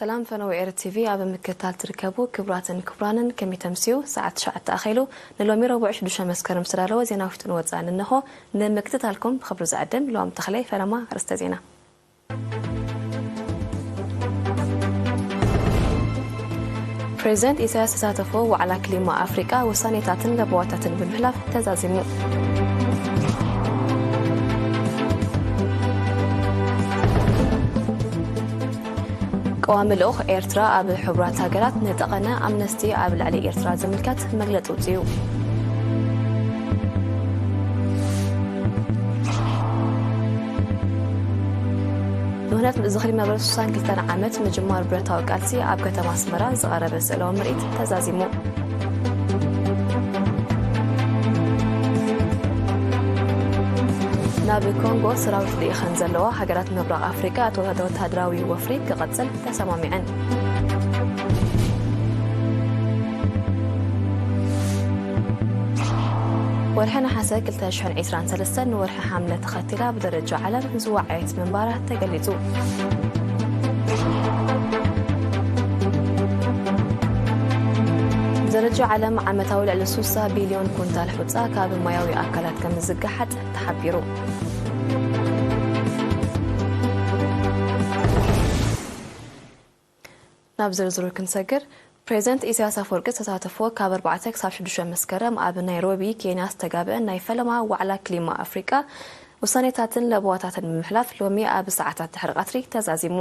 ሰላም ፈነወ ኤረ ቲቪ ኣብ ምክትታል ትርከቡ ክቡራትን ክቡራንን፣ ከመይ ተምስዩ? ሰዓት ትሽዓተ ኣኺሉ። ንሎሚ ረቡዕ ሽዱሽተ መስከረም ዝተዳለወ ዜና ውሽጥን ወጻእን እንሆ። ንምክትታልኩም ብኽብሪ ዝዕድም ሎም ተኽለይ ፈለማ። ኣርእስተ ዜና። ፕሬዚደንት ኢሳያስ ተሳተፎ ዋዕላ ክሊማ ኣፍሪቃ ውሳኔታትን ለበዋታትን ብምሕላፍ ተዛዚሙ። ቀዋሚ ልኡኽ ኤርትራ ኣብ ሕቡራት ሃገራት ንጠቐነ ኣምነስቲ ኣብ ልዕሊ ኤርትራ ዝምልከት መግለጺ ኣውጺኡ። ንምህነት ዝኽሪ መበል ሱሳን ክልተን ዓመት ምጅማር ብረታዊ ቃልሲ ኣብ ከተማ ኣስመራ ዝቐረበ ስእላዊ ምርኢት ተዛዚሙ። ናብ ኮንጎ ሰራዊት ልኢኸን ዘለዋ ሃገራት ምብራቕ ኣፍሪቃ እቲ ወታደራዊ ወፍሪ ክቐጽል ተሰማሚዐን። ወርሒ ነሓሰ ክልተ ሽሕን ዕስራን ሰለስተን ንወርሒ ሓምለ ተኸቲላ ብደረጃ ዓለም ዝወዓየት ምንባራ ተገሊጹ። ብደረጃ ዓለም ዓመታዊ ልዕሊ ሱሳ ቢልዮን ኩንታል ሑጻ ካብ ማያዊ ኣካላት ከም ዝገሓጥ ተሓቢሩ። ናብ ዝርዝሩ ክንሰግር፣ ፕሬዚደንት ኢሳያስ ኣፈወርቂ ዝተሳተፎ ካብ ኣርባዕተ ክሳብ ሽዱሽተ መስከረም ኣብ ናይሮቢ ኬንያ ዝተጋብአ ናይ ፈለማ ዋዕላ ክሊማ ኣፍሪቃ ውሳኔታትን ለበዋታትን ብምሕላፍ ሎሚ ኣብ ሰዓታት ድሕሪ ቀትሪ ተዛዚሙ።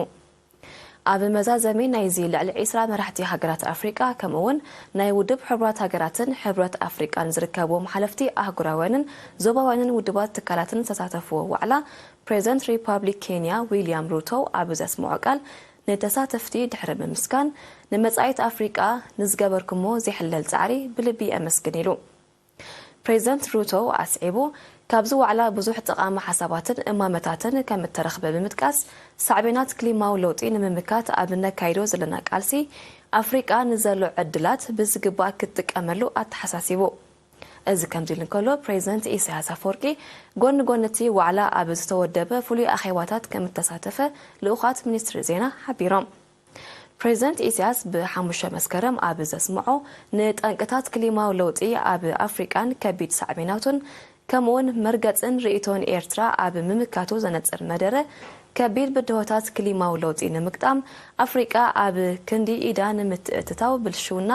ኣብ መዛዘሚ ናይዚ ልዕሊ ዕስራ መራሕቲ ሃገራት ኣፍሪቃ ከምኡ እውን ናይ ውድብ ሕቡራት ሃገራትን ሕብረት ኣፍሪቃን ዝርከብዎም ሓለፍቲ ኣህጉራውያንን ዞባውያንን ውድባት ትካላትን ዝተሳተፍዎ ዋዕላ ፕሬዚደንት ሪፓብሊክ ኬንያ ዊልያም ሩቶ ኣብ ዘስምዖ ቃል ንተሳተፍቲ ድሕሪ ምምስጋን፣ ንመጻኢት ኣፍሪቃ ንዝገበርኩሞ ዘይሕለል ጻዕሪ ብልቢ የመስግን ኢሉ። ፕሬዚደንት ሩቶ ኣስዒቡ፣ ካብዚ ዋዕላ ብዙሕ ጠቓሚ ሓሳባትን እማመታትን ከም እተረኽበ ብምጥቃስ፣ ሳዕቤናት ክሊማዊ ለውጢ ንምምካት ኣብ ነካይዶ ዘለና ቃልሲ፣ ኣፍሪቃ ንዘሎ ዕድላት ብዝግባእ ክትጥቀመሉ ኣተሓሳሲቡ። እዚ ከምዚ ኢሉ እንከሎ፣ ፕሬዚደንት ኢሳያስ ኣፈወርቂ ጎኒ ጎኒ እቲ ዋዕላ ኣብ ዝተወደበ ፍሉይ ኣኼባታት ከም እተሳተፈ ልኡኻት ሚኒስትሪ ዜና ሓቢሮም። ፕሬዚደንት ኢሳያስ ብሓሙሽተ መስከረም ኣብ ዘስምዖ፣ ንጠንቅታት ክሊማዊ ለውጢ ኣብ ኣፍሪቃን ከቢድ ሳዕቤናቱን ከምኡውን መርገጽን ርእይቶን ኤርትራ ኣብ ምምካቱ ዘነጽር መደረ፣ ከቢድ ብድሆታት ክሊማዊ ለውጢ ንምግጣም ኣፍሪቃ ኣብ ክንዲ ኢዳ ንምትእትታው ብልሽውና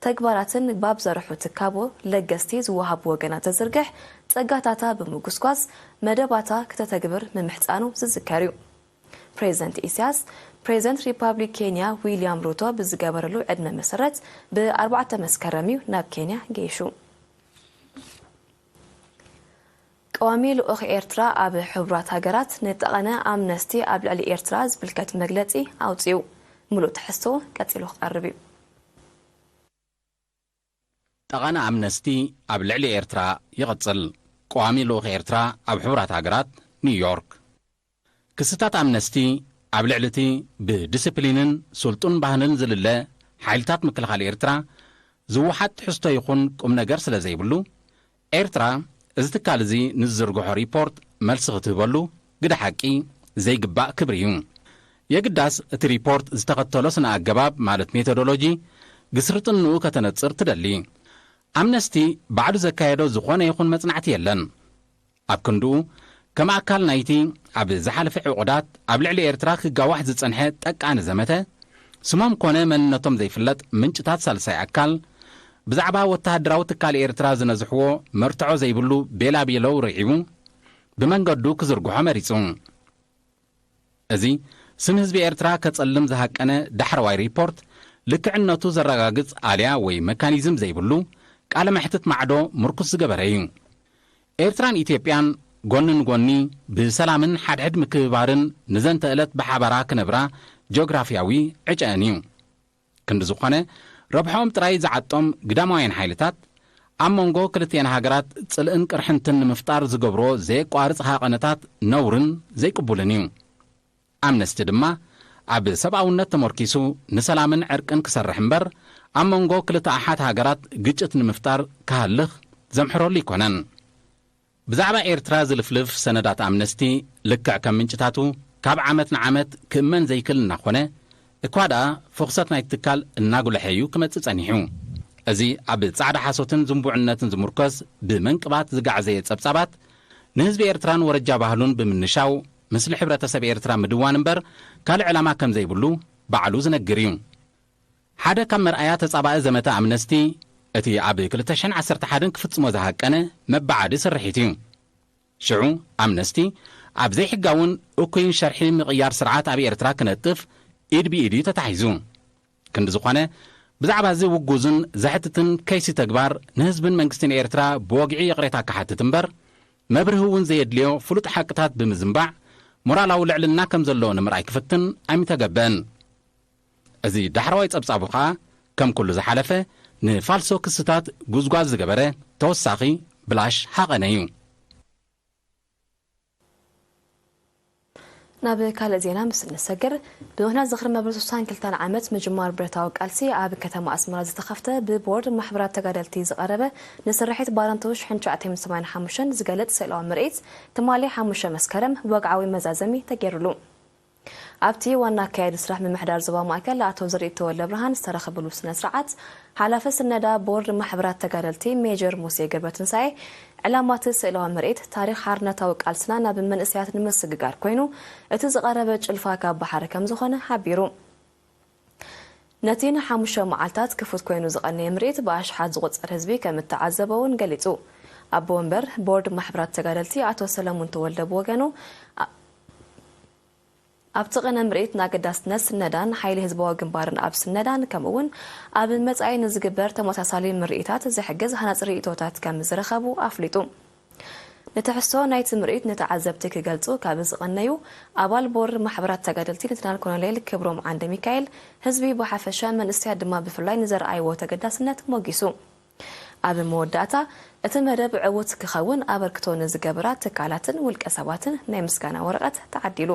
ተግባራትን ባብ ዘርሑ ትካቦ ለገስቲ ዝወሃቡ ወገናት ዘዝርግሕ ጸጋታታ ብምጉስጓስ መደባታ ክተተግብር ምምሕጻኑ ዝዝከር እዩ። ፕሬዚደንት ኢሳያስ፣ ፕሬዚደንት ሪፓብሊክ ኬንያ ዊልያም ሩቶ ብዝገበረሉ ዕድመ መሰረት ብኣርባዕተ መስከረም እዩ ናብ ኬንያ ገይሹ። ቀዋሚ ልኡኽ ኤርትራ ኣብ ሕቡራት ሃገራት ንጠቐነ ኣምነስቲ ኣብ ልዕሊ ኤርትራ ዝምልከት መግለጺ ኣውጺኡ። ምሉእ ትሕዝቶ ቀጺሉ ክቐርብ እዩ። ጠቐነ ኣምነስቲ ኣብ ልዕሊ ኤርትራ ይቕጽል። ቀዋሚ ልኡኽ ኤርትራ ኣብ ሕቡራት ሃገራት ኒውዮርክ። ክስታት ኣምነስቲ ኣብ ልዕሊ እቲ ብዲስፕሊንን ስልጡን ባህንን ዝልለ ሓይልታት ምክልኻል ኤርትራ ዝወሓጥ ትሕዝቶ ይኹን ቁም ነገር ስለ ዘይብሉ፣ ኤርትራ እዚ ትካል እዚ ንዝዝርግሖ ሪፖርት መልሲ ክትህበሉ ግደ ሓቂ ዘይግባእ ክብሪ እዩ። የግዳስ እቲ ሪፖርት ዝተኸተሎ ስነ ኣገባብ ማለት ሜቶዶሎጂ ግስርጥንኡ ከተነጽር ትደሊ። ኣምነስቲ ባዕሉ ዘካየዶ ዝኾነ ይኹን መጽናዕቲ የለን። ኣብ ክንድኡ ከም ኣካል ናይቲ ኣብ ዝሓለፈ ዕቑዳት ኣብ ልዕሊ ኤርትራ ክጋዋሕ ዝጸንሐ ጠቃኒ ዘመተ፣ ስሞም ኮነ መንነቶም ዘይፍለጥ ምንጭታት ሳልሳይ ኣካል ብዛዕባ ወተሃደራዊ ትካል ኤርትራ ዝነዝሕዎ መርትዖ ዘይብሉ ቤላቤለው ርዒቡ ብመንገዱ ክዝርግሖ መሪጹ። እዚ ስም ህዝቢ ኤርትራ ከጸልም ዝሃቀነ ዳሕረዋይ ሪፖርት ልክዕነቱ ዘረጋግጽ ኣልያ ወይ መካኒዝም ዘይብሉ ቃለ መሕትት ማዕዶ ምርኩስ ዝገበረ እዩ። ኤርትራን ኢትዮጵያን ጎኒ ንጎኒ ብሰላምን ሓድሕድ ምክብባርን ንዘንተ እለት ብሓባራ ክነብራ ጂኦግራፊያዊ ዕጨአን እዩ። ክንዲ ዝኾነ፣ ረብሕኦም ጥራይ ዝዓጦም ግዳማውያን ሓይልታት፣ ኣብ መንጎ ክልቲኤን ሃገራት ጽልእን ቅርሕንትን ንምፍጣር ዝገብርዎ ዘየቋርጽ ሃቐነታት ነውርን ዘይቅቡልን እዩ። ኣምነስቲ ድማ፣ ኣብ ሰብኣውነት ተመርኪሱ ንሰላምን ዕርቅን ክሰርሕ እምበር፣ ኣብ መንጎ ክልተ ኣሓት ሃገራት ግጭት ንምፍጣር ክሃልኽ ዘምሕረሉ ኣይኮነን። ብዛዕባ ኤርትራ ዝልፍልፍ ሰነዳት ኣምነስቲ፣ ልክዕ ከም ምንጭታቱ፣ ካብ ዓመት ንዓመት ክእመን ዘይክል እናኾነ፣ እኳ ደኣ ፍኹሰት ናይቲ ትካል እናጉልሐ እዩ ክመጽእ ጸኒሑ። እዚ ኣብ ጻዕዳ ሓሶትን ዝንቡዕነትን ዝምርኮስ ብመንቅባት ዝጋዕዘየ ጸብጻባት፣ ንህዝቢ ኤርትራን ወረጃ ባህሉን ብምንሻው፣ ምስሊ ሕብረተሰብ ኤርትራ ምድዋን እምበር ካልእ ዕላማ ከም ዘይብሉ ባዕሉ ዝነግር እዩ። ሓደ ካብ መርኣያ ተጻባኢ ዘመተ ኣምነስቲ፣ እቲ ኣብ ክልተ ሽሕን ዓሰርተ ሓደን ክፍጽሞ ዝሃቀነ መባዓዲ ስርሒት እዩ። ሽዑ ኣምነስቲ ኣብ ዘይሕጋውን እኩይን ሸርሒ ምቕያር ስርዓት ኣብ ኤርትራ ክነጥፍ ኢድ ብኢድ እዩ ተታሒዙ። ክንዲ ዝኾነ፣ ብዛዕባ እዚ ውጉዝን ዘሕትትን ከይሲ ተግባር ንህዝብን መንግስትን ኤርትራ ብወግዒ ይቕሬታ ክሓትት እምበር፣ መብርሂ እውን ዘየድልዮ ፍሉጥ ሓቅታት ብምዝንባዕ፣ ሞራላዊ ልዕልና ከም ዘለዎ ንምርኣይ ክፍትን ኣይምተገበን። እዚ ዳሕረዋይ ጸብጻቡ ኸኣ፣ ከም ኩሉ ዝሓለፈ፣ ንፋልሶ ክስታት ጉዝጓዝ ዝገበረ ተወሳኺ ብላሽ ሃቐነ እዩ። ናብ ካልእ ዜና ምስ እንሰግር፣ ብምኽንያት ዝኽሪ መበል ስሳን ክልተን ዓመት ምጅማር ብረታዊ ቃልሲ ኣብ ከተማ ኣስመራ ዝተኸፍተ ብቦርድ ማሕበራት ተጋደልቲ ዝቐረበ ንስርሒት ባረንቱ ሽሕን ትሽዓተ ሚእትን ሰማንያን ሓሙሽተን ዝገልጽ ስእላዊ ምርኢት ትማሊ ሓሙሽተ መስከረም ወግዓዊ መዛዘሚ ተገይሩሉ። ኣብቲ ዋና ኣካያዲ ስራሕ ምምሕዳር ዞባ ማእከል ኣቶ ዘርኢ ተወልደ ብርሃን ዝተረኸብሉ ስነ ስርዓት፣ ሓላፊ ስነዳ ቦርድ ማሕበራት ተጋደልቲ ሜጀር ሙሴ ገብረትንሳኤ፣ ዕላማ እቲ ስእላዊ ምርኢት ታሪኽ ሓርነታዊ ቃልስና ናብ መንእሰያት ንምስግጋር ኮይኑ፣ እቲ ዝቐረበ ጭልፋ ካብ ባሕሪ ከም ዝኾነ ሓቢሩ። ነቲ ንሓሙሽተ መዓልታት ክፉት ኮይኑ ዝቐነየ ምርኢት ብኣሽሓት ዝቑጸር ህዝቢ ከም እተዓዘቦ እውን ገሊጹ። ኣቦ ወንበር ቦርድ ማሕበራት ተጋደልቲ ኣቶ ሰለሙን ተወልደ ብወገኑ፣ ኣብቲ ቅነ ምርኢት ንኣገዳስነት ስነዳን ሓይሊ ህዝባዊ ግንባርን ኣብ ስነዳን ከምኡ እውን ኣብ መጻኢ ንዝግበር ተመሳሳሊ ምርኢታት ዝሕግዝ ሃናጺ ርእይቶታት ከም ዝረኸቡ ኣፍሊጡ። ንትሕዝቶ ናይቲ ምርኢት ንተዓዘብቲ ክገልጹ ካብ ዝቐነዩ ኣባል ቦርድ ማሕበራት ተጋደልቲ ሌተናል ኮሎኔል ክብሮም ዓንደሚካኤል፣ ህዝቢ ብሓፈሻ መንእሰያት ድማ ብፍላይ ንዘርኣይዎ ተገዳስነት ሞጊሱ። ኣብ መወዳእታ፣ እቲ መደብ ዕዉት ክኸውን ኣበርክቶ ንዝገበራ ትካላትን ውልቀ ሰባትን ናይ ምስጋና ወረቐት ተዓዲሉ።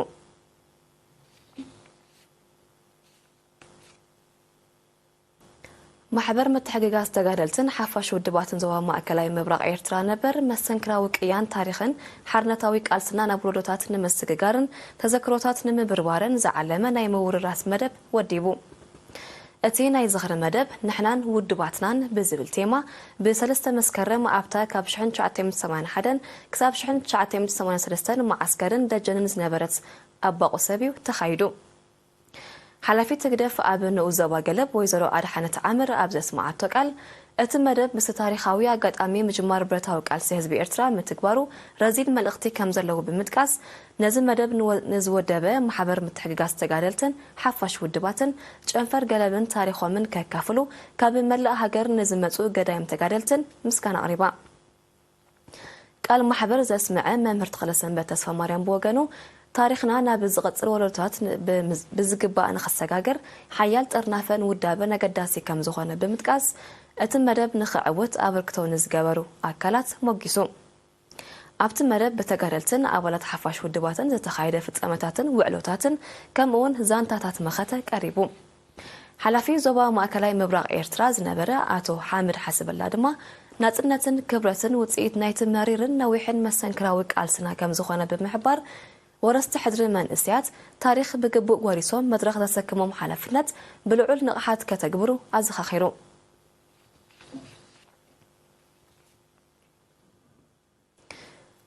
ማሕበር ምትሕግጋዝ ተጋደልትን ሓፋሽ ውድባትን ዞባ ማእከላይ ምብራቕ ኤርትራ ነበር መስተንክራዊ ቅያን ታሪኽን ሓርነታዊ ቃልስና ናብ ወለዶታት ንምስግጋርን ተዘክሮታት ንምብርባርን ዝዓለመ ናይ ምውርራስ መደብ ወዲቡ። እቲ ናይ ዝኽሪ መደብ ንሕናን ውድባትናን ብዝብል ቴማ ብሰለስተ መስከረም ኣብታ ካብ ሽሕን ትሽዓተ ሚእትን ሰማንያን ሓደን ክሳብ ሽሕን ትሽዓተ ሚእትን ሰማንያን ሰለስተን መዓስከርን ደጀንን ዝነበረት ኣባቑሰብ እዩ ተኻይዱ። ሓላፊት ህግደፍ ኣብ ንኡስ ዞባ ገለብ ወይዘሮ ኣድሓነት ዓምር ኣብ ዘስምዓቶ ቃል፣ እቲ መደብ ምስቲ ታሪኻዊ ኣጋጣሚ ምጅማር ብረታዊ ቃልሲ ህዝቢ ኤርትራ ምትግባሩ ረዚን መልእኽቲ ከም ዘለዎ ብምጥቃስ፣ ነዚ መደብ ንወ- ንዝወደበ ማሕበር ምትሕግጋዝ ተጋደልትን ሓፋሽ ውድባትን ጨንፈር ገለብን ታሪኾምን ከካፍሉ ካብ መላእ ሃገር ንዝመጹ ገዳይም ተጋደልትን ምስጋና ኣቕሪባ። ቃል ማሕበር ዘስምዐ መምህር ተኽለሰንበት ተስፋማርያም ብወገኑ፣ ታሪኽና ናብ ዝቐጽል ወለዶታት ን- ብምዝ- ብዝግባእ ንኽሰጋገር ሓያል ጥርናፈን ውዳበን ኣገዳሲ ከም ዝኾነ ብምጥቃስ፣ እቲ መደብ ንኽዕውት ኣበርክቶ ንዝገበሩ ኣካላት ሞጊሱ። ኣብቲ መደብ ብተጋደልትን ኣባላት ሓፋሽ ውድባትን ዝተኻየደ ፍጻመታትን ውዕሎታትን ከምኡውን ዛንታታት መኸተ ቀሪቡ። ሓላፊ ዞባ ማእከላይ ምብራቕ ኤርትራ ዝነበረ ኣቶ ሓምድ ሓስበላ ድማ፣ ናጽነትን ክብረትን ውጽኢት ናይቲ መሪርን ነዊሕን መሰንክራዊ ቃልስና ከም ዝኾነ ብምሕባር፣ ወረስቲ ሕድሪ መንእሰያት ታሪኽ ብግቡእ ወሪሶም መድረኽ ዘሰክሞም ሓላፍነት ብልዑል ንቕሓት ከተግብሩ ኣዘኻኺሩ።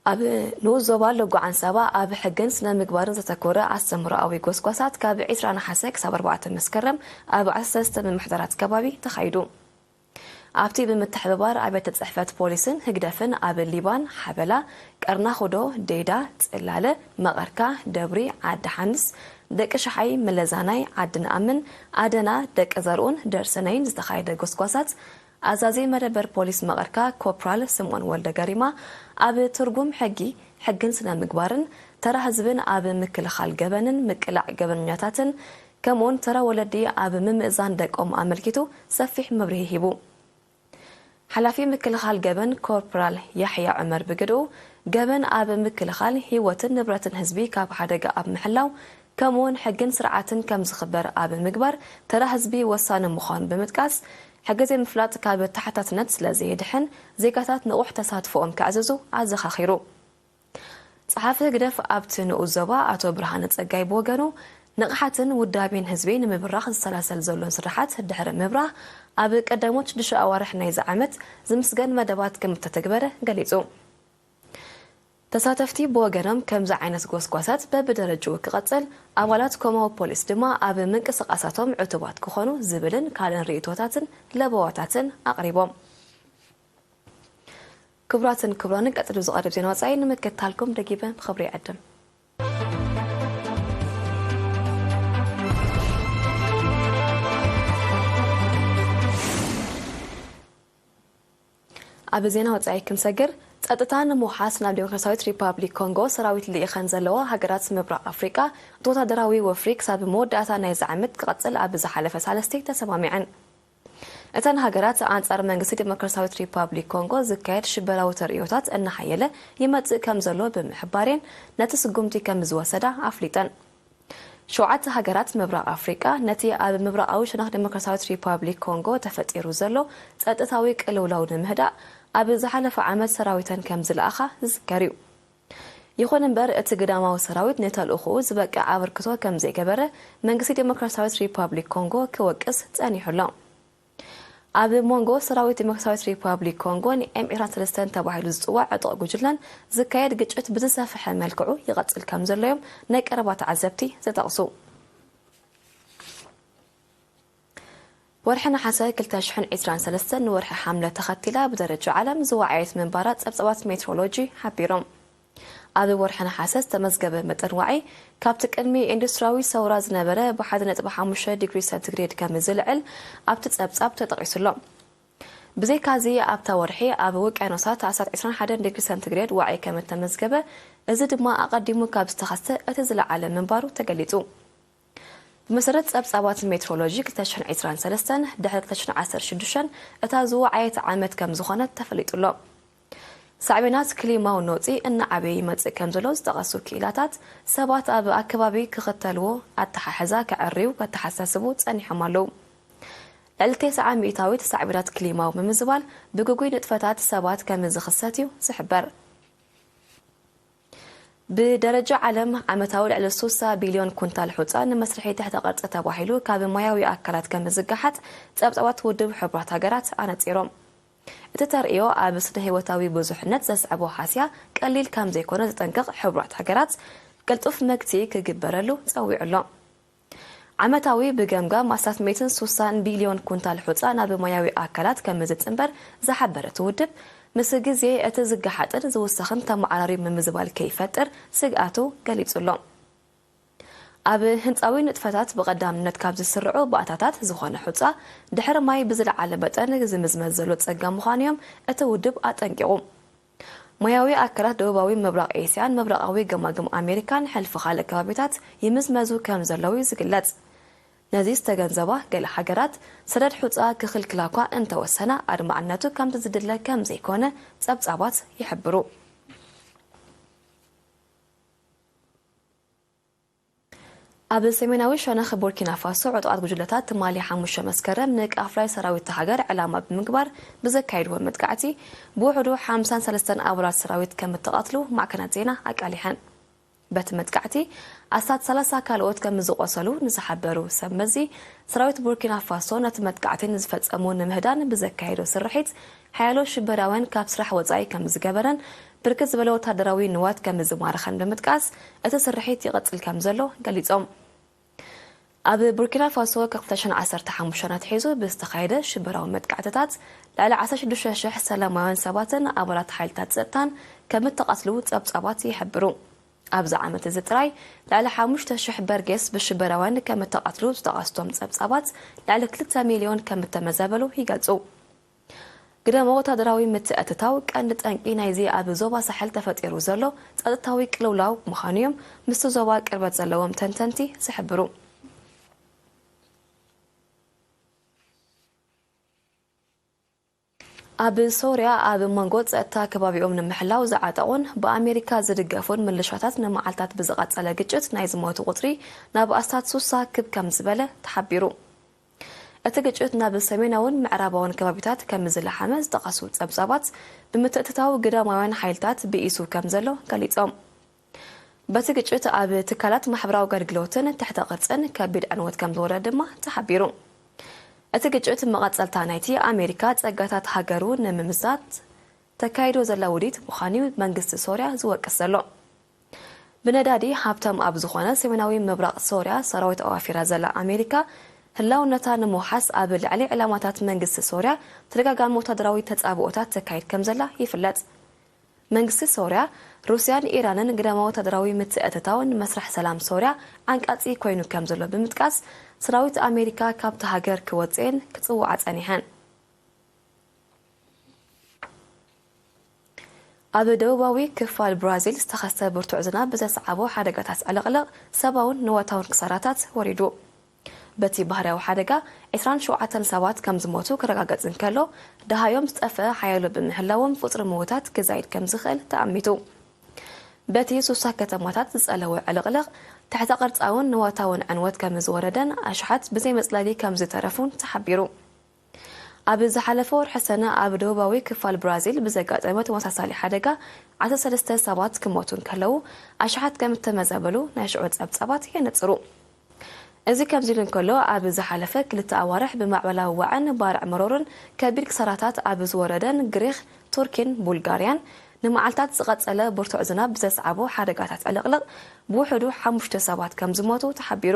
ኣብ ንኡስ ዞባ ሎጎ ዓንሳባ ኣብ ሕግን ስነ ምግባርን ዘተኮረ ኣስተምህሮኣዊ ጎስጓሳት ካብ ዕስራ ነሓሰ ክሳብ ኣርባዕተ መስከረም ኣብ ዓሰርተ ሰለስተ ምምሕዳራት ከባቢ ተኻይዱ። ኣብቲ ብምትሕብባር ኣብያተ ጽሕፈት ፖሊስን ህግደፍን ኣብ ሊባን፣ ሓበላ፣ ቀርናኹዶ፣ ዴዳ፣ ጽላለ፣ መቐርካ፣ ደብሪ፣ ዓዲ ሓንስ፣ ደቂ ሸሓይ፣ መለዛናይ፣ ዓዲ ንኣምን፣ ኣደና፣ ደቂ ዘርኡን ደርሰነይን ዝተኻየደ ጎስጓሳት ኣዛዚ መደበር ፖሊስ መቐርካ ኮፕራል ስምኦን ወልደ ገሪማ ኣብ ትርጉም ሕጊ፣ ሕግን ስነ ምግባርን ተራ ህዝብን ኣብ ምክልኻል ገበንን ምቅላዕ ገበነኛታትን ከምኡውን ተራ ወለዲ ኣብ ምምእዛን ደቆም ኣመልኪቱ ሰፊሕ መብርሂ ሂቡ። ሓላፊ ምክልኻል ገበን ኮርፖራል ያሕያ ዑመር ብግድኡ፣ ገበን ኣብ ምክልኻል ህይወትን ንብረትን ህዝቢ ካብ ሓደጋ ኣብ ምሕላው ከምኡውን ሕግን ስርዓትን ከም ዝኽበር ኣብ ምግባር ተራ ህዝቢ ወሳኒ ምዃኑ ብምጥቃስ፣ ሕጊ ዘይምፍላጥ ካብ ተሓታትነት ስለ ዘየድሕን ዜጋታት ንቑሕ ተሳትፎኦም ከዕዝዙ ኣዘኻኺሩ። ጸሓፊ ህግደፍ ኣብቲ ንኡስ ዞባ ኣቶ ብርሃነ ጸጋይ ብወገኑ፣ ንቕሓትን ውዳቤን ህዝቢ ንምብራኽ ዝሰላሰል ዘሎን ስራሓት ድሕሪ ምብራህ፣ ኣብ ቀዳሞት ሽዱሽተ ኣዋርሕ ናይዚ ዓመት ዝምስገን መደባት ከም እተተግበረ ገሊጹ። ተሳተፍቲ ብወገኖም፣ ከምዚ ዓይነት ጎስጓሳት በብደረጅኡ ክቐጽል፣ ኣባላት ኮማዊ ፖሊስ ድማ ኣብ ምንቅስቓሳቶም ዕቱባት ክኾኑ ዝብልን ካልእን ርእይቶታትን ለበዋታትን ኣቕሪቦም። ክቡራትን ክቡራንን፣ ቀጺሉ ዝቐርብ ዜና ወጻኢ ንምክትታልኩም ደጊመ ብኽብሪ ይዕድም። ኣብ ዜና ወጻኢ ክንሰግር፣ ጸጥታ ንምውሓስ ናብ ዴሞክራሲያዊት ሪፓብሊክ ኮንጎ ሰራዊት ልኢኸን ዘለዋ ሃገራት ምብራቕ ኣፍሪቃ፣ እቲ ወታደራዊ ወፍሪ ክሳብ መወዳእታ ናይዚ ዓመት ክቐጽል ኣብ ዝሓለፈ ሳልስቲ ተሰማሚዐን። እተን ሃገራት፣ ኣንጻር መንግስቲ ዴሞክራሲያዊት ሪፓብሊክ ኮንጎ ዝካየድ ሽበራዊ ተርእዮታት እናሓየለ ይመጽእ ከም ዘሎ ብምሕባር እየን ነቲ ስጉምቲ ከም ዝወሰዳ ኣፍሊጠን። ሸውዓተ ሃገራት ምብራቕ ኣፍሪቃ፣ ነቲ ኣብ ምብራቓዊ ሸነኽ ዴሞክራሲያዊት ሪፓብሊክ ኮንጎ ተፈጢሩ ዘሎ ጸጥታዊ ቅልውላው ንምህዳእ፣ ኣብ ዝሓለፈ ዓመት ሰራዊተን ከም ዝለኣኻ ዝዝከር እዩ። ይኹን እምበር፣ እቲ ግዳማዊ ሰራዊት ንተልእኾኡ ዝበቅዕ ኣበርክቶ ከም ዘይገበረ መንግስቲ ዴሞክራሲያዊት ሪፓብሊክ ኮንጎ ክወቅስ ጸኒሑ ኣሎ። ኣብ መንጎ ሰራዊት ዴሞክራሲያዊት ሪፓብሊክ ኮንጎን ኤም ዒስራን ሰለስተን ተባሂሉ ዝጽዋዕ ዕጡቕ ጉጅለን ዝካየድ ግጭት ብዝሰፍሐ መልክዑ ይቐጽል ከም ዘሎ እዮም ናይ ቀረባ ተዓዘብቲ ዝጠቕሱ። ወርሒ ነሓሰ ክልተ ሽሕን ዕስራን ሰለስተን ንወርሒ ሓምለ ተኸቲላ ብደረጃ ዓለም ዝወዓየት ምንባራ ጸብጻባት ሜትሮሎጂ ሓቢሮም። ኣብ ወርሒ ነሓሰ ዝተመዝገበ መጠን ዋዒ ካብቲ ቅድሚ ኢንዱስትሪያዊ ሰውራ ዝነበረ ብ ሓደ ነጥቢ ሓሙሽተ ዲግሪ ሰንቲግሬድ ከም ዝልዕል ኣብቲ ጸብጻብ ተጠቒሱ ኣሎ። ብዘይካዚ ኣብታ ወርሒ ኣብ ውቅያኖሳት ኣስታት ዕስራን ሓደን ዲግሪ ሰንቲግሬድ ዋዒ ከም እተመዝገበ፣ እዚ ድማ ኣቐዲሙ ካብ ዝተኸስተ እቲ ዝለዓለ ምንባሩ ተገሊጹ። ብመሰረት ጸብጻባት ሜትሮሎጂ ክልተ ሽሕን ዕስራን ሰለስተን፣ ድሕሪ ክልተ ሽሕን ዓሰርተ ሽዱሽተን እታ ዝወዓየት ዓመት ከም ዝኾነት ተፈሊጡ ኣሎ። ሳዕቤናት ክሊማዊ ነውጺ እናዓበየ ይመጽእ ከም ዘሎ ዝጠቐሱ ክኢላታት፣ ሰባት ኣብ ኣከባቢ ክኽተልዎ ኣተሓሕዛ ከዐርዩ ከተሓሳስቡ ጸኒሖም ኣለዉ። ልዕሊ ተስዓ ሚእታዊት ሳዕቤናት ክሊማዊ ምምዝባል ብግጉይ ንጥፈታት ሰባት ከም ዝኽሰት እዩ ዝሕበር። ብደረጃ ዓለም ዓመታዊ ልዕሊ ሱሳ ቢልዮን ኩንታል ሑጻ ንመስርሒ ትሕተ ቅርጺ ተባሂሉ ካብ ማያዊ ኣካላት ከም ዝገሓጥ ጸብጻባት ውድብ ሕቡራት ሃገራት ኣነጺሮም። እቲ ተርእዮ ኣብ ስነ ህይወታዊ ብዙሕነት ዘስዕቦ ሃስያ ቀሊል ከም ዘይኮነ ዘጠንቅቕ ሕቡራት ሃገራት፣ ቅልጡፍ መግትኢ ክግበረሉ ጸዊዑ ኣሎ። ዓመታዊ ብገምጋም ኣስታት ሚእትን ሱሳን ቢልዮን ኩንታል ሑጻ ናብ ማያዊ ኣካላት ከም ዝጽንበር ዝሓበረ እቲ ውድብ፣ ምስ ግዜ እቲ ዝገሓጥን ዝውሰኽን ተመዓራርዩ ምምዝባል ከይፈጥር ስግኣቱ ገሊጹ ኣሎ። ኣብ ህንጻዊ ንጥፈታት ብቐዳምነት ካብ ዝስርዑ ባእታታት ዝኾነ ሑጻ፣ ድሕሪ ማይ ብዝለዓለ መጠን ዝምዝመዝ ዘሎ ጸገም ምዃኑ እዮም እቲ ውድብ ኣጠንቂቑ። ማያዊ ኣካላት ደቡባዊ ምብራቕ ኤስያን ምብራቓዊ ገማግም ኣሜሪካን ሕልፊ ካልእ ከባቢታት ይምዝመዙ ከም ዘለዉ እዩ ዝግለጽ። ነዚ ዝተገንዘባ ገለ ሃገራት፣ ሰደድ ሑጻ ክኽልክላ እኳ እንተወሰና፣ ኣድማዕነቱ ከምቲ ዝድለ ከም ዘይኮነ ጸብጻባት ይሕብሩ። ኣብ ሰሜናዊ ሸነኽ ቡርኪና ፋሶ፣ ዕጡቓት ጉጅለታት ትማሊ ሓሙሽተ መስከረም ንቃፍላይ ሰራዊት እታ ሃገር ዕላማ ብምግባር ብዘካየድዎ መጥቃዕቲ፣ ብውሕዱ ሓምሳን ሰለስተን ኣባላት ሰራዊት ከም እተቐትሉ ማዕከናት ዜና ኣቃሊሐን። በቲ መጥቃዕቲ ኣስታት ሰላሳ ካልኦት ከም ዝቖሰሉ ንዝሓበሩ ሰብ መዚ፣ ሰራዊት ቡርኪና ፋሶ ነቲ መጥቃዕቲ ንዝፈጸሙ ንምህዳን ብዘካየዶ ስርሒት፣ ሓያሎ ሽበራውያን ካብ ስራሕ ወጻኢ ከም ዝገበረን ብርክት ዝበለ ወታደራዊ ንዋት ከም ዝማረኸን ብምጥቃስ፣ እቲ ስርሒት ይቕጽል ከም ዘሎ ገሊጾም። ኣብ ቡርኪና ፋሶ ካብ ክልተ ሽሕን ዓሰርተ ሓሙሽተን ኣትሒዙ ብዝተኻየደ ሽበራዊ መጥቃዕትታት፣ ልዕሊ ዓሰርተ ሽዱሽተ ሽሕ ሰላማውያን ሰባትን ኣባላት ሓይልታት ጸጥታን ከም እተቐትሉ ጸብጻባት ይሕብሩ። ኣብዚ ዓመት እዚ ጥራይ፣ ልዕሊ ሓሙሽተ ሽሕ በርጌስ ብሽበራውያን ከም እተቐትሉ ዝጠቐሱ እቶም ጸብጻባት፣ ልዕሊ ክልተ ሚልዮን ከም እተመዛበሉ ይገልጹ። ግደሞ ወታደራዊ ምትእትታው ቀንዲ ጠንቂ ናይዚ ኣብ ዞባ ሳሕል ተፈጢሩ ዘሎ ጸጥታዊ ቅልውላው ምዃኑ እዮም ምስቲ ዞባ ቅርበት ዘለዎም ተንተንቲ ዝሕብሩ። ኣብ ሶርያ ኣብ መንጎ ጸጥታ ከባቢኦም ንምሕላው ዝዓጠቑን ብኣሜሪካ ዝድገፉን ምልሻታት ንመዓልታት ብዝቐጸለ ግጭት ናይ ዝሞቱ ቁጽሪ ናብ ኣስታት ሱሳ ክብ ከም ዝበለ ተሓቢሩ። እቲ ግጭት ናብ ሰሜናውን ምዕራባውን ከባቢታት ከም ዝለሓመ ዝጠቐሱ ጸብጻባት፣ ብምትእትታው ግዳማውያን ሓይልታት ብኢሱ ከም ዘሎ ገሊጾም። በቲ ግጭት ኣብ ትካላት ማሕበራዊ ኣገልግሎትን ትሕተ ቅርጽን ከቢድ ዕንወት ከም ዝወረደ ድማ ተሓቢሩ። እቲ ግጭት መቐጸልታ ናይቲ ኣሜሪካ ጸጋታት ሃገሩ ንምምዛት ተካይዶ ዘላ ውዲት ምዃኑ እዩ መንግስቲ ሶርያ ዝወቅስ ዘሎ። ብነዳዲ ሃብታም ኣብ ዝኾነ ሰሜናዊ ምብራቕ ሶርያ ሰራዊት ኣዋፊራ ዘላ ኣሜሪካ፣ ህላውነታ ንምውሓስ ኣብ ልዕሊ ዕላማታት መንግስቲ ሶርያ ተደጋጋሚ ወታደራዊ ተጻብኦታት ተካይድ ከም ዘላ ይፍለጥ። መንግስቲ ሶርያ፣ ሩስያን ኢራንን ግዳማዊ ወታደራዊ ምትእትታው ንመስርሕ ሰላም ሶርያ ዓንቃጺ ኮይኑ ከም ዘሎ ብምጥቃስ፣ ሰራዊት ኣሜሪካ ካብቲ ሃገር ክወጽኤን ክጽውዓ ጸኒሐን። ኣብ ደቡባዊ ክፋል ብራዚል ዝተኸስተ ብርቱዕ ዝናብ ብዘስዓቦ ሓደጋታት ዕልቕልቕ ሰብኣውን ንዋታውን ክሳራታት ወሪዱ። በቲ ባህርያዊ ሓደጋ ዕስራን ሸውዓተን ሰባት ከም ዝሞቱ ክረጋገጽ እንከሎ፣ ደሃዮም ዝጠፍአ ሓያሎ ብምህላዎም ቁጽሪ ምውታት ክዛይድ ከም ዝኽእል ተኣሚቱ። በቲ ሱሳ ከተማታት ዝጸለወ ዕልቕልቕ ትሕተ ቅርጻውን ንዋታውን ዕንወት ከም ዝወረደን ኣሽሓት ብዘይ መጽለሊ ከም ዝተረፉን ተሓቢሩ። ኣብ ዝሓለፈ ወርሒ ሰነ ኣብ ደቡባዊ ክፋል ብራዚል ብዘጋጠመ ተመሳሳሊ ሓደጋ ዓሰርተ ሰለስተ ሰባት ክሞቱ እንከለዉ ኣሽሓት ከም እተመዛበሉ ናይ ሽዑ ጸብጻባት የነጽሩ። እዚ ከምዚ ኢሉ እንከሎ፣ ኣብ ዝሓለፈ ክልተ ኣዋርሕ ብማዕበላዊ ዋዕን ባርዕ መሮርን ከቢድ ክሳራታት ኣብ ዝወረደን ግሪኽ፣ ቱርኪን ቡልጋርያን፣ ንመዓልታት ዝቐጸለ ብርቱዕ ዝናብ ብዘስዓቦ ሓደጋታት ዕልቕልቕ ብውሕዱ ሓሙሽተ ሰባት ከም ዝሞቱ ተሓቢሩ።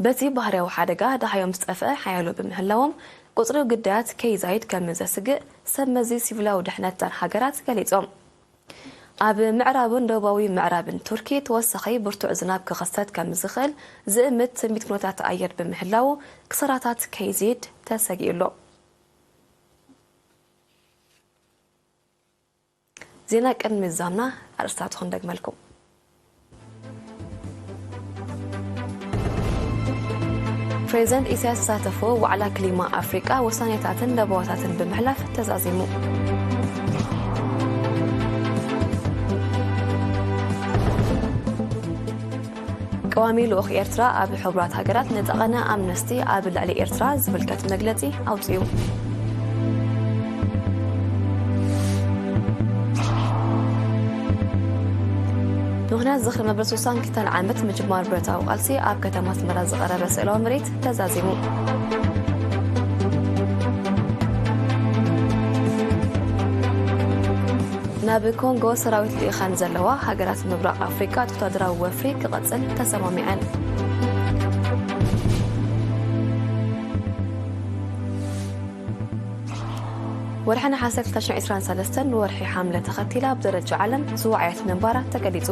በቲ ባህርያዊ ሓደጋ ደሃዮም ዝጠፍአ ሓያሎ ብምህላዎም፣ ቁጽሪ ግዳያት ከይዛይድ ከም ዘስግእ ሰብ መዚ ሲቪላዊ ድሕነት እተን ሃገራት ገሊጾም። ኣብ ምዕራብን ደቡባዊ ምዕራብን ቱርኪ ተወሳኺ ብርቱዕ ዝናብ ክኽሰት ከም ዝኽእል ዝእምት ትንቢት ኩነታት ኣየር ብምህላዉ፣ ክሳራታት ከይዝይድ ተሰጊኡ ኣሎ። ዜና ቅድሚ ምዝዛምና ኣርእስታቱ ክንደግመልኩም። ፕሬዚደንት ኢሳያስ ዝሳተፎ ዋዕላ ክሊማ ኣፍሪቃ ውሳኔታትን ለበዋታትን ብምሕላፍ ተዛዚሙ። ቀዋሚ ልኡኽ ኤርትራ ኣብ ሕቡራት ሃገራት ንጠቐነ ኣምነስቲ ኣብ ልዕሊ ኤርትራ ዝምልከት መግለጺ ኣውጺኡ። ብምኽንያት ዝኽሪ መበል ስሳን ክልተን ዓመት ምጅማር ብረታዊ ቃልሲ ኣብ ከተማ ኣስመራ ዝቐረበ ስእላዊ ምርኢት ተዛዚሙ። ናብ ኮንጎ ሰራዊት ልኢኸን ዘለዋ ሃገራት ምብራቕ ኣፍሪቃ ወታደራዊ ወፍሪ ክቐጽል ተሰማሚዐን። ወርሒ ነሓሰ ክልተ ሽሕን ዕስራን ሰለስተን ንወርሒ ሓምለ ተኸቲላ ብደረጃ ዓለም ዝወዓየት ምንባራ ተገሊጹ።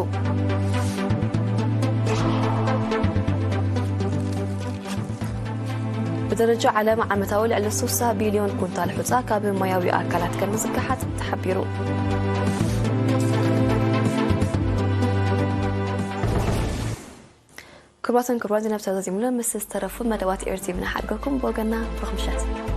ብደረጃ ዓለም ዓመታዊ ልዕሊ ስሳ ቢልዮን ኩንታል ሑጻ ካብ ማያዊ ኣካላት ከም ዝከሓት ተሓቢሩ። ክቡራትን ክቡራን፣ ዜና ብተዛዚሙሉ ምስ ዝተረፉ መደባት ኤር ቲ ቪ ንሓድገኩም። ብወገና ብሩኽ ምሸት።